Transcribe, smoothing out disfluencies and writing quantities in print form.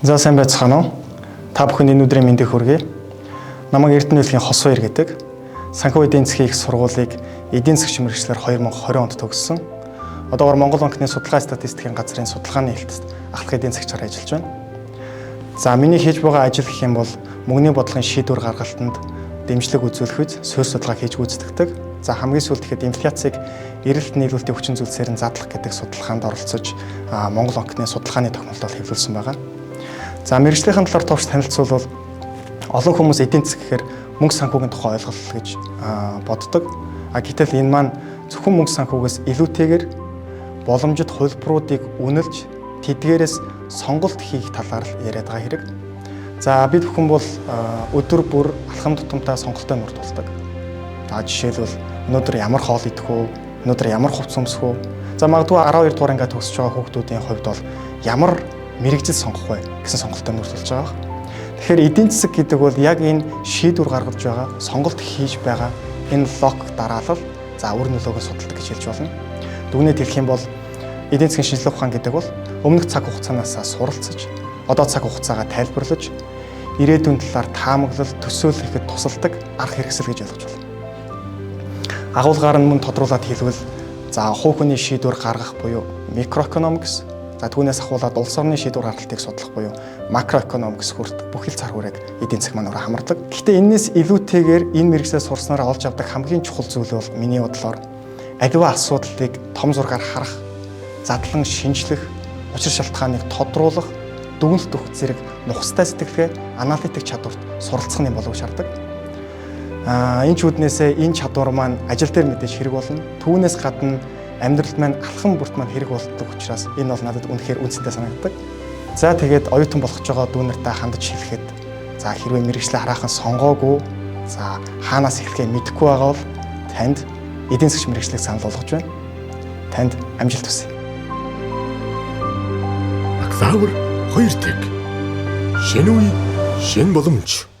За, сайн байцгаана уу? Та бүхэнд энэ өдрийн мэндийг хүргэе. Намайг Эрдэнэ Үлгийн Хос Баяр гэдэг. Санхүү эдийн засгийн их сургуулийг эдийн засгч мэргэжлээр 2020 онд төгссөн. Одоогор Монгол банкны судалгаа статистикийн газрын судалгааны хэлтэст ахлах эдийн засгчаар ажиллаж байна. За, миний хийж байгаа ажил гэх юм бол мөнгөний бодлогын шийдвэр гаргалтанд дэмжлэг үзүүлэх үз суурь судалгаа хийж гүйцэтгэдэг. За, хамгийн сүүлд ихэд инфляцийг эрэлт нийлүүлэлтийн хүчин зүйлсээр нь задлах гэдэг судалгаанд оролцож, Монгол банкны судалгааны тохиолдолд хэвлүүлсэн байгаа. За, мэргэжлийнхэн талаар товч танилцуулбал, олон хүмүүс эдийн засаг гэхээр мөнгө санхүүгийн тухай ойлголт гэж боддог. А гэтэл энэ маань зөвхөн мөнгө санхүүгээс илүүтэйгээр боломжит хувилбаруудыг үнэлж, тэдгээрээс сонголт хийх талаар л яриад байгаа хэрэг. За, бид бүхэн бол өдөр бүр алхам тутамдаа сонголттой нурд тулдаг. За, жишээлбэл, өнөөдөр ямар хоол идэх үү? Өнөөдөр ямар хувцас өмсөх үү? За, магадгүй 12 дугаар ангиа төгсөж байгаа хүүхдүүдийн хувьд бол ямар мэргэжил сонгох вэ гэсэн сонголттой нүүр тулж байгаа. Тэгэхээр эдийн засаг гэдэг бол яг энэ шийдвэр гаргаж байгаа, сонголт хийж байгаа энэ логик дараалал, за, үр нөлөөгөө судалдаг гэж хэлж болно. Дүгнэлт хэлэх юм бол эдийн засгийн шинжлэх ухаан гэдэг бол өмнөх цаг хугацаанаас суралцаж, одоо цаг хугацаагаа тайлбарлаж, ирээдүйн талаар таамаглал, төсөөлөл хийхэд тусалдаг арга хэрэгсэл гэж ойлгож байна. Агуулгаар нь мөн тодруулаад хэлбэл, за, хувь хүний шийдвэр гаргах буюу microeconomics, за, түүнээс ахуулаад улс орны шийдвэр гаргалтыг судлах буюу macroeconomics хүрт бүх л цар хүрээг эдийн засаг маань өөрөө хамардаг. Гэхдээ энэс илүүтэйгээр энэ мэргэжлээ сурснараа олж авдаг хамгийн чухал зүйл бол миний бодлоор аливаа асуудлыг том зургаар харах, задлан шинжлэх, учир шалтгааныг тодруулах, дүгнэлт өгөх зэрэг нухацтай сэтгэлгээ, аналитик чадварт суралцах юм болов шаарддаг. Энэ ч үүднээсээ энэ чадвар маань ажил дээр мэдээж хэрэг болно. Түүнээс гадна амьдралд маань алхам бүрт маань хэрэг болдог учраас энэ бол надад үнэхээр үнэ цэнтэй санагддаг. За, тэгээд оюутан болох гэж байгаа дүү нартай хандаж хэлэхэд, за, хэрвээ мэргэжлээ хараахан сонгоогүй, за, хаанаас эхлэхээ мэдэхгүй байгаа бол танд эдийн засгч мэргэжлийг санал болгож байна. Танд амжилт хүсье. Бакалавр 2 тэг. Шинэ үе, шинэ боломж.